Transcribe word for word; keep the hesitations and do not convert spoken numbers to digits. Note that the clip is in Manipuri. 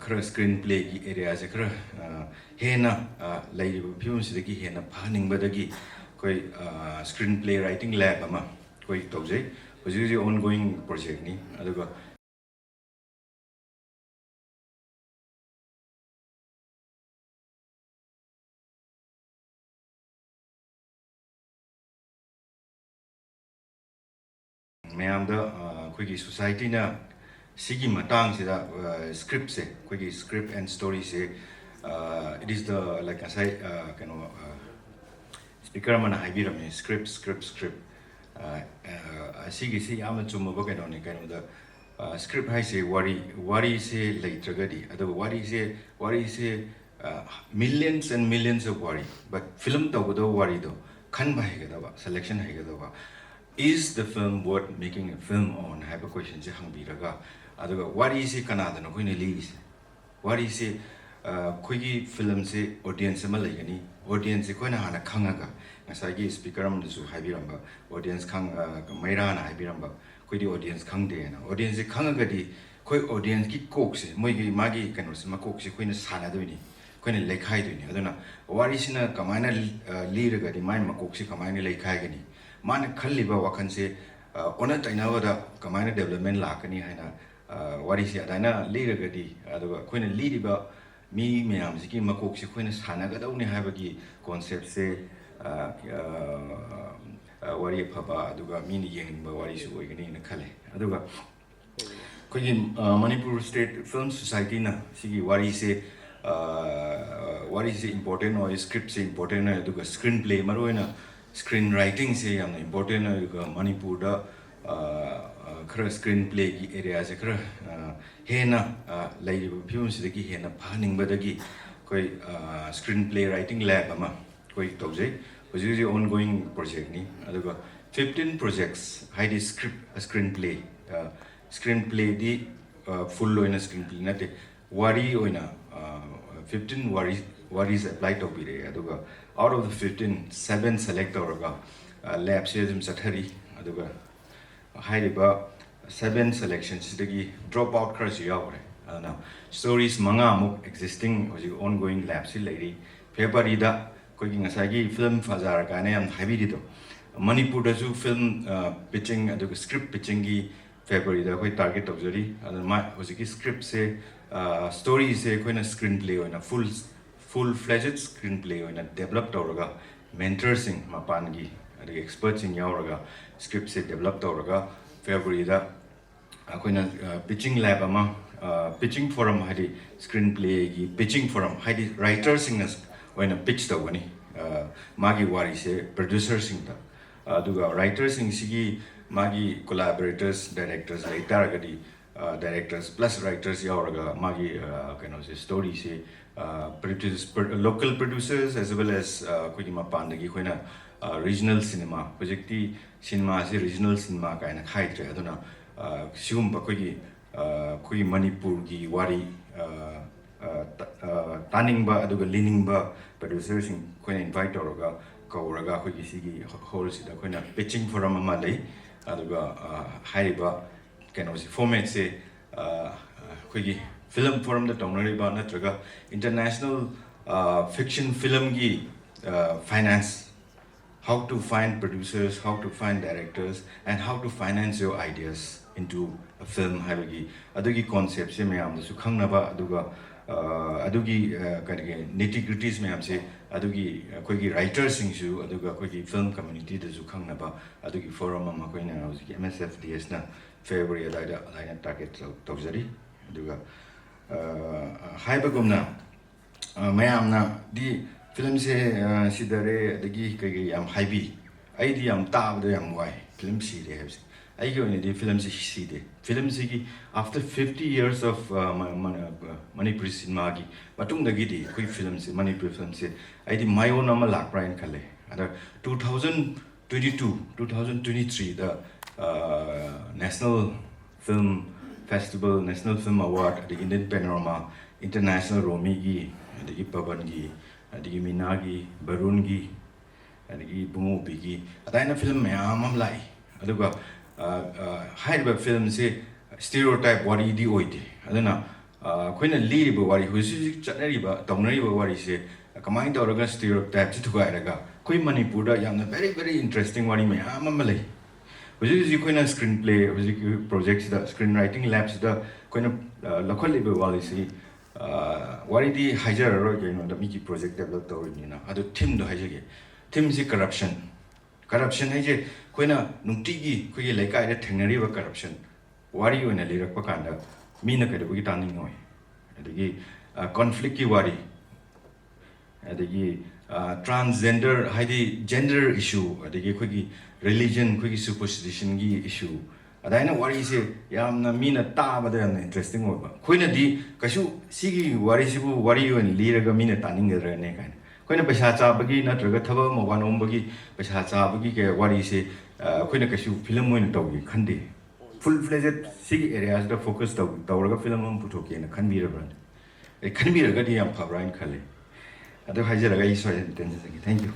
ꯈꯔ screen playꯒꯤ areaꯁꯦ ꯈꯔ ꯑ, ꯍꯦꯟꯅ ꯑ, ꯂꯩꯔꯤꯕ ꯐꯤꯕꯝꯁꯤꯗꯒꯤ ꯍꯦꯟꯅ ꯐꯍꯟꯅꯤꯡꯕꯗꯒꯤ ꯑꯩꯈꯣꯏ screen play writing lab ꯑꯃ ꯑꯩꯈꯣꯏ ꯇꯧꯖꯩ꯫ ꯍꯧꯖꯤꯛ ꯍꯧꯖꯤꯛ ongoing projectꯅꯤ꯫ ꯑꯗꯨꯒ ꯃꯌꯥꯝꯗ ꯑ, ꯑꯩꯈꯣꯏꯒꯤ societyꯅ ꯁꯤꯒꯤ ꯃꯇꯥꯡꯁꯤꯗ scriptꯁꯦ, ꯑꯩꯈꯣꯏꯒꯤ script and storyꯁꯦ, it is the, like, ꯉꯁꯥꯏ ꯑ, ꯀꯩꯅꯣ, speaker ꯑꯃꯅ ꯍꯥꯏꯕꯤꯔꯝꯃꯤ, script, script, script꯫ ꯑꯁꯤꯒꯤꯁꯤ ꯌꯥꯝꯅ ꯆꯨꯝꯃꯕ ꯀꯩꯅꯣꯅꯤ꯫ ꯀꯩꯅꯣꯗ script ꯍꯥꯏꯁꯦ ꯋꯥꯔꯤ, ꯋꯥꯔꯤꯁꯦ ꯂꯩꯇ꯭ꯔꯒꯗꯤ, ꯑꯗꯨꯒ ꯋꯥꯔꯤꯁꯦ, ꯋꯥꯔꯤꯁꯦ millions and millions of ꯋꯥꯔꯤ, but film ꯇꯧꯒꯗꯕ ꯋꯥꯔꯤꯗꯣ ꯈꯟꯕ ꯍꯩꯒꯗꯕ, selection ꯍꯩꯒꯗꯕ꯫ Is the film worth making a film on ꯍꯥꯏꯕ questionꯁꯦ ꯍꯪꯕꯤꯔꯒ, ꯑꯗꯨꯒ ꯋꯥꯔꯤꯁꯦ ꯀꯅꯥꯗꯅꯣ ꯑꯩꯈꯣꯏꯅ ꯂꯤꯔꯤꯁꯦ? ꯋꯥꯔꯤꯁꯦ ꯑ, ꯑꯩꯈꯣꯏꯒꯤ filmꯁꯦ audience ꯑꯃ ꯂꯩꯒꯅꯤ꯫ Audience ꯑꯩꯈꯣꯏꯅ ꯍꯥꯟꯅ ꯈꯪꯉꯒ, ꯉꯁꯥꯏꯒꯤ speaker ꯑꯃꯅꯁꯨ ꯍꯥꯏꯕꯤꯔꯝꯕ, audience ꯈꯪ ꯑ, ꯃꯩꯔꯥꯅ ꯍꯥꯏꯕꯤꯔꯝꯕ, ꯑꯩꯈꯣꯏꯗꯤ audience ꯈꯪꯗꯦꯅ꯫ Audienceꯁꯦ ꯈꯪꯉꯒꯗꯤ ꯑꯩꯈꯣꯏ audienceꯀꯤ ꯀꯣꯛꯁꯦ, ꯃꯣꯏꯒꯤ, ꯃꯥꯒꯤ ꯀꯩꯅꯣꯁꯦ, ꯃꯀꯣꯛꯁꯦ ꯑꯩꯈꯣꯏꯅ ꯁꯥꯟꯅꯗꯣꯏꯅꯤ, ꯑꯩꯈꯣꯏꯅ ꯂꯩꯈꯥꯏꯗꯣꯏꯅꯤ꯫ ꯑꯗꯨꯅ ꯋꯥꯔꯤꯁꯤꯅ ꯀꯃꯥꯏꯅ ꯑ, ꯂꯤꯔꯒꯗꯤ ꯃꯥꯏ ꯃꯀꯣꯛꯁꯦ ꯀꯃꯥꯏꯅ ꯂꯩꯈꯥꯏꯒꯅꯤ, ꯃꯥꯅ ꯈꯜꯂꯤꯕ ꯋꯥꯈꯜꯁꯦ ꯑ, ꯑꯣꯟꯅ ꯇꯩꯅꯕꯗ ꯀꯃꯥꯏꯅ development ꯂꯥꯛꯀꯅꯤ ꯍꯥꯏꯅ ꯑ, ꯋꯥꯔꯤꯁꯦ ꯑꯗꯨꯃꯥꯏꯅ ꯂꯤꯔꯒꯗꯤ, ꯑꯗꯨꯒ ꯑꯩꯈꯣꯏꯅ ꯂꯤꯔꯤꯕ ꯃꯤ ꯃꯌꯥꯝꯁꯤꯒꯤ ꯃꯀꯣꯛꯁꯦ ꯑꯩꯈꯣꯏꯅ ꯁꯥꯟꯅꯒꯗꯧꯅꯤ ꯍꯥꯏꯕꯒꯤ conceptꯁꯦ ꯑ, ꯑ, ꯑ, ꯋꯥꯔꯤ ꯑꯐꯕ, ꯑꯗꯨꯒ ꯃꯤꯅ ꯌꯦꯡꯅꯤꯡꯕ ꯋꯥꯔꯤꯁꯨ ꯑꯣꯏꯒꯅꯤꯅ ꯈꯜꯂꯦ꯫ ꯑꯗꯨꯒ ꯑꯩꯈꯣꯏꯒꯤ ꯑ, Manipur State Film Societyꯅ ꯁꯤꯒꯤ ꯋꯥꯔꯤꯁꯦ ꯑ, ꯋꯥꯔꯤꯁꯦ important ꯑꯣꯏ, scriptꯁꯦ important ꯑꯣꯏ, ꯑꯗꯨꯒ screen play, ꯃꯔꯨꯑꯣꯏꯅ screen writingꯁꯦ ꯌꯥꯝꯅ important ꯑꯣꯏ꯫ ꯑꯗꯨꯒ ꯃꯅꯤꯄꯨꯔꯗ ꯑ, ꯑ, ꯈꯔ screen playꯒꯤ areaꯁꯦ ꯈꯔ ꯑ, ꯍꯦꯟꯅ ꯑ, ꯂꯩꯔꯤꯕ ꯐꯤꯕꯝꯁꯤꯗꯒꯤ ꯍꯦꯟꯅ ꯐꯍꯟꯅꯤꯡꯕꯗꯒꯤ ꯑꯩꯈꯣꯏ screen play writing lab ꯑꯃ ꯑꯩꯈꯣꯏ ꯇꯧꯖꯩ꯫ ꯍꯧꯖꯤꯛ ꯍꯧꯖꯤꯛ ongoing projectꯅꯤ꯫ ꯑꯗꯨꯒ fifteen projects, ꯍꯥꯏꯗꯤ script, screen play, screen playꯗꯤ full ꯑꯣꯏꯅ screen play ꯅꯠꯇꯦ, ꯋꯥꯔꯤ ꯑꯣꯏꯅ fifteen ꯋꯥꯔꯤ, ꯋꯥꯔꯤꯁꯦ apply ꯇꯧꯕꯤꯔꯛꯑꯦ꯫ ꯑꯗꯨꯒ out of the fifteen, seven select ꯇꯧꯔꯒ labꯁꯦ ꯑꯗꯨꯝ ꯆꯠꯊꯔꯤ꯫ ꯑꯗꯨꯒ ꯍꯥꯏꯔꯤꯕ seven selectionꯁꯤꯗꯒꯤ drop out ꯈꯔꯁꯨ ꯌꯥꯎꯈ꯭ꯔꯦ꯫ ꯑꯗꯨꯅ stories ꯃꯉꯥꯃꯨꯛ existing ꯍꯧꯖꯤꯛ ongoing ꯂꯦꯞꯁꯤ ꯂꯩꯔꯤ꯫ ꯐꯦꯕ꯭ꯔꯨꯋꯥꯔꯤꯗ ꯑꯩꯈꯣꯏꯒꯤ ꯉꯁꯥꯏꯒꯤ film ꯐꯖꯥꯔ ꯀꯥꯏꯅ ꯌꯥꯝ ꯍꯥꯏꯕꯤꯔꯤꯗꯣ, ꯃꯅꯤꯄꯨꯔꯗꯁꯨ film pitching ꯑꯗꯨꯒ script pitchingꯒꯤ ꯐꯦꯕ꯭ꯔꯨꯋꯥꯔꯤꯗ ꯑꯩꯈꯣꯏ target ꯇꯧꯖꯔꯤ꯫ ꯑꯗꯨꯅ ꯃꯥ ꯍꯧꯖꯤꯛꯀꯤ scriptꯁꯦ, storyꯁꯦ ꯑꯩꯈꯣꯏꯅ screenplay ꯑꯣꯏꯅ full full fledged screenplay ꯑꯣꯏꯅ develop ꯇꯧꯔꯒ mentorꯁꯤꯡ ꯃꯄꯥꯟꯒꯤ ꯑꯗꯒꯤ expertꯁꯤꯡ ꯌꯥꯎꯔꯒ scriptꯁꯦ develop ꯇꯧꯔꯒ ꯐꯦꯕ꯭ꯔꯨꯋꯥꯔꯤꯗ ꯑꯩꯈꯣꯏꯅ pitching lab ꯑꯃ, pitching forum ꯍꯥꯏꯗꯤ screenplayꯒꯤ pitching forum ꯍꯥꯏꯗꯤ writerꯁꯤꯡꯅ ꯑꯣꯏꯅ pitch ꯇꯧꯒꯅꯤ꯫ ꯃꯥꯒꯤ ꯋꯥꯔꯤꯁꯦ producerꯁꯤꯡꯗ, ꯑꯗꯨꯒ writerꯁꯤꯡꯁꯤꯒꯤ ꯃꯥꯒꯤ collaborators, directors ꯂꯩ ꯇꯥꯔꯒꯗꯤ, directors plus writers ꯌꯥꯎꯔꯒ ꯃꯥꯒꯤ ꯀꯩꯅꯣꯁꯦ, storyꯁꯦ produce local producers as well as ꯑꯩꯈꯣꯏꯒꯤ ꯃꯄꯥꯟꯗꯒꯤ ꯑꯩꯈꯣꯏꯅ regional cinema, ꯍꯧꯖꯤꯛꯇꯤ cinemaꯁꯦ regional cinema ꯀꯥꯏꯅ ꯈꯥꯏꯗ꯭ꯔꯦ꯫ ꯑꯗꯨꯅ ꯁꯤꯒꯨꯝꯕ ꯑꯩꯈꯣꯏꯒꯤ ꯑꯩꯈꯣꯏꯒꯤ ꯃꯅꯤꯄꯨꯔꯒꯤ ꯋꯥꯔꯤ ꯇꯥꯅꯤꯡꯕ ꯑꯗꯨꯒ ꯂꯤꯅꯤꯡꯕ producerꯁꯤꯡ ꯑꯩꯈꯣꯏꯅ invite ꯇꯧꯔꯒ, ꯀꯧꯔꯒ ꯑꯩꯈꯣꯏꯒꯤ ꯁꯤꯒꯤ hallꯁꯤꯗ ꯑꯩꯈꯣꯏꯅ pitching forum ꯑꯃ ꯂꯩ꯫ ꯑꯗꯨꯒ ꯍꯥꯏꯔꯤꯕ ꯀꯩꯅꯣꯁꯦ, formatꯁꯦ ꯑꯩꯈꯣꯏꯒꯤ film forumꯗ ꯇꯧꯅꯔꯤꯕ ꯅꯠꯇ꯭ꯔꯒ international fiction filmꯒꯤ finance, how to find producers, how to find directors, and how to finance your ideas into a film ꯍꯥꯏꯕꯒꯤ ꯑꯗꯨꯒꯤ conceptꯁꯦ ꯃꯌꯥꯝꯗꯁꯨ ꯈꯪꯅꯕ, ꯑꯗꯨꯒ ꯑꯗꯨꯒꯤ ꯀꯔꯤꯒꯤ nitty gritties ꯃꯌꯥꯝꯁꯦ ꯑꯗꯨꯒꯤ ꯑꯩꯈꯣꯏꯒꯤ writerꯁꯤꯡꯁꯨ ꯑꯗꯨꯒ ꯑꯩꯈꯣꯏꯒꯤ film communityꯗꯁꯨ ꯈꯪꯅꯕ ꯑꯗꯨꯒꯤ forum ꯑꯃ ꯑꯩꯈꯣꯏꯅ ꯍꯧꯖꯤꯛꯀꯤ MSFDSꯅ ꯐꯦꯕ꯭ꯔꯨꯋꯥꯔꯤ ꯑꯗꯨꯋꯥꯏꯗ ꯑꯗꯨꯃꯥꯏꯅ target ꯇꯧꯖꯔꯤ꯫ ꯑꯗꯨꯒ ꯍꯥꯏꯕꯒꯨꯝꯅ ꯃꯌꯥꯝꯅꯗꯤ filmꯁꯦ ꯁꯤꯗꯔꯦ ꯑꯗꯒꯤ ꯀꯩꯀꯩ ꯌꯥꯝ ꯍꯥꯏꯕꯤ꯫ ꯑꯩꯗꯤ ꯌꯥꯝ ꯇꯥꯕꯗ ꯌꯥꯝ ꯋꯥꯏ film ꯁꯤꯔꯦ ꯍꯥꯏꯕꯁꯦ꯫ ꯑꯩꯒꯤ ꯑꯣꯏꯅꯗꯤ filmꯁꯦ ꯁꯤꯗꯦ꯫ Filmꯁꯤꯒꯤ after fifty years of Manipuri cinemaꯒꯤ ꯃꯇꯨꯡꯗꯒꯤꯗꯤ ꯑꯩꯈꯣꯏ filmꯁꯦ, ꯃꯅꯤꯄꯨꯔꯤ filmꯁꯦ ꯑꯩꯗꯤ ꯃꯌꯣꯟ ꯑꯃ ꯂꯥꯛꯄ꯭ꯔꯥ ꯍꯥꯏꯅ ꯈꯜꯂꯦ꯫ ꯑꯗ two thousand twenty two, two thousand twenty threeꯗ National Film Festival, National Film Award, ꯑꯗꯒꯤ Indian Panorama, International ꯔꯣꯃꯤꯒꯤ, ꯑꯗꯒꯤ ꯄꯕꯟꯒꯤ, ꯑꯗꯒꯤ ꯃꯤꯅꯥꯒꯤ, ꯕꯔꯨꯟꯒꯤ, ꯑꯗꯒꯤ ꯏꯕꯨꯡꯉꯣꯕꯤꯒꯤ, ꯑꯗꯨꯃꯥꯏꯅ film ꯃꯌꯥꯝ ꯑꯃ ꯂꯥꯛꯏ꯫ ꯑꯗꯨꯒ ꯍꯥꯏꯔꯤꯕ filmꯁꯦ stereotype ꯋꯥꯔꯤꯗꯤ ꯑꯣꯏꯗꯦ꯫ ꯑꯗꯨꯅ ꯑꯩꯈꯣꯏꯅ ꯂꯤꯔꯤꯕ ꯋꯥꯔꯤ, ꯍꯧꯖꯤꯛ ꯍꯧꯖꯤꯛ ꯆꯠꯅꯔꯤꯕ, ꯇꯧꯅꯔꯤꯕ ꯋꯥꯔꯤꯁꯦ ꯀꯃꯥꯏꯅ ꯇꯧꯔꯒ stereotypeꯁꯦ ꯊꯨꯒꯥꯏꯔꯒ ꯑꯩꯈꯣꯏ ꯃꯅꯤꯄꯨꯔꯗ ꯌꯥꯝꯅ very very interesting ꯋꯥꯔꯤ ꯃꯌꯥꯝ ꯑꯃ ꯂꯩ꯫ ꯍꯧꯖꯤꯛ ꯍꯧꯖꯤꯛ ꯑꯩꯈꯣꯏꯅ screen play, ꯍꯧꯖꯤꯛꯀꯤ projectꯁꯤꯗ, screen writing labꯁꯤꯗ ꯑꯩꯈꯣꯏꯅ ꯂꯧꯈꯠꯂꯤꯕ ꯋꯥꯔꯤꯁꯤ, ꯋꯥꯔꯤꯗꯤ ꯍꯥꯏꯖꯔꯔꯣꯏ, ꯀꯩꯅꯣꯗ ꯃꯤꯒꯤ project develop ꯇꯧꯔꯤꯕꯅꯤꯅ꯫ ꯑꯗꯨ themeꯗꯣ ꯍꯥꯏꯖꯒꯦ꯫ Themeꯁꯤ corruption꯫ Corruption ꯍꯥꯏꯁꯦ ꯑꯩꯈꯣꯏꯅ ꯅꯨꯡꯇꯤꯒꯤ ꯑꯩꯈꯣꯏꯒꯤ ꯂꯩꯀꯥꯏꯗ ꯊꯦꯡꯅꯔꯤꯕ corruption ꯋꯥꯔꯤ ꯑꯣꯏꯅ ꯂꯤꯔꯛꯄ ꯀꯥꯟꯗ ꯃꯤꯅ ꯀꯩꯗꯧꯕꯒꯤ ꯇꯥꯅꯤꯡꯉꯣꯏ? ꯑꯗꯒꯤ conflictꯀꯤ ꯋꯥꯔꯤ, ꯑꯗꯒꯤ transgender, ꯍꯥꯏꯗꯤ gender issue, ꯑꯗꯒꯤ ꯑꯩꯈꯣꯏꯒꯤ religion, ꯑꯩꯈꯣꯏꯒꯤ superstitionꯒꯤ issue, ꯑꯗꯨꯃꯥꯏꯅ ꯋꯥꯔꯤꯁꯦ ꯌꯥꯝꯅ ꯃꯤꯅ ꯇꯥꯕꯗ ꯌꯥꯝꯅ interesting ꯑꯣꯏꯕ꯫ ꯑꯩꯈꯣꯏꯅꯗꯤ ꯀꯩꯁꯨ ꯁꯤꯒꯤ ꯋꯥꯔꯤꯁꯤꯕꯨ ꯋꯥꯔꯤ ꯑꯣꯏꯅ ꯂꯤꯔꯒ ꯃꯤꯅ ꯇꯥꯅꯤꯡꯒꯗ꯭ꯔꯅꯦ ꯀꯥꯏꯅ꯫ ꯑꯩꯈꯣꯏꯅ ꯄꯩꯁꯥ ꯆꯥꯕꯒꯤ ꯅꯠꯇ꯭ꯔꯒ ꯊꯕꯛ ꯑꯃ ꯋꯥꯅꯣꯝꯕꯒꯤ ꯄꯩꯁꯥ ꯆꯥꯕꯒꯤ ꯀꯩ ꯋꯥꯔꯤꯁꯦ ꯑꯩꯈꯣꯏꯅ ꯀꯩꯁꯨ film ꯑꯣꯏꯅ ꯇꯧꯒꯦ ꯈꯟꯗꯦ꯫ Full fledged ꯁꯤꯒꯤ areaꯁꯤꯗ focus ꯇꯧ ꯇꯧꯔꯒ film ꯑꯃ ꯄꯨꯊꯣꯛꯀꯦꯅ ꯈꯟꯕꯤꯔꯕ꯭ꯔꯅꯦ? ꯑꯦ, ꯈꯟꯕꯤꯔꯒꯗꯤ ꯌꯥꯝ ꯐꯕ꯭ꯔꯥ ꯍꯥꯏꯅ ꯈꯜꯂꯤ꯫ ꯑꯗꯨ ꯍꯥꯏꯖꯔꯒ ꯑꯩ ꯁ꯭ꯋꯥꯏꯗ ꯇꯦꯟꯖꯖꯒꯦ꯫ Thank you꯫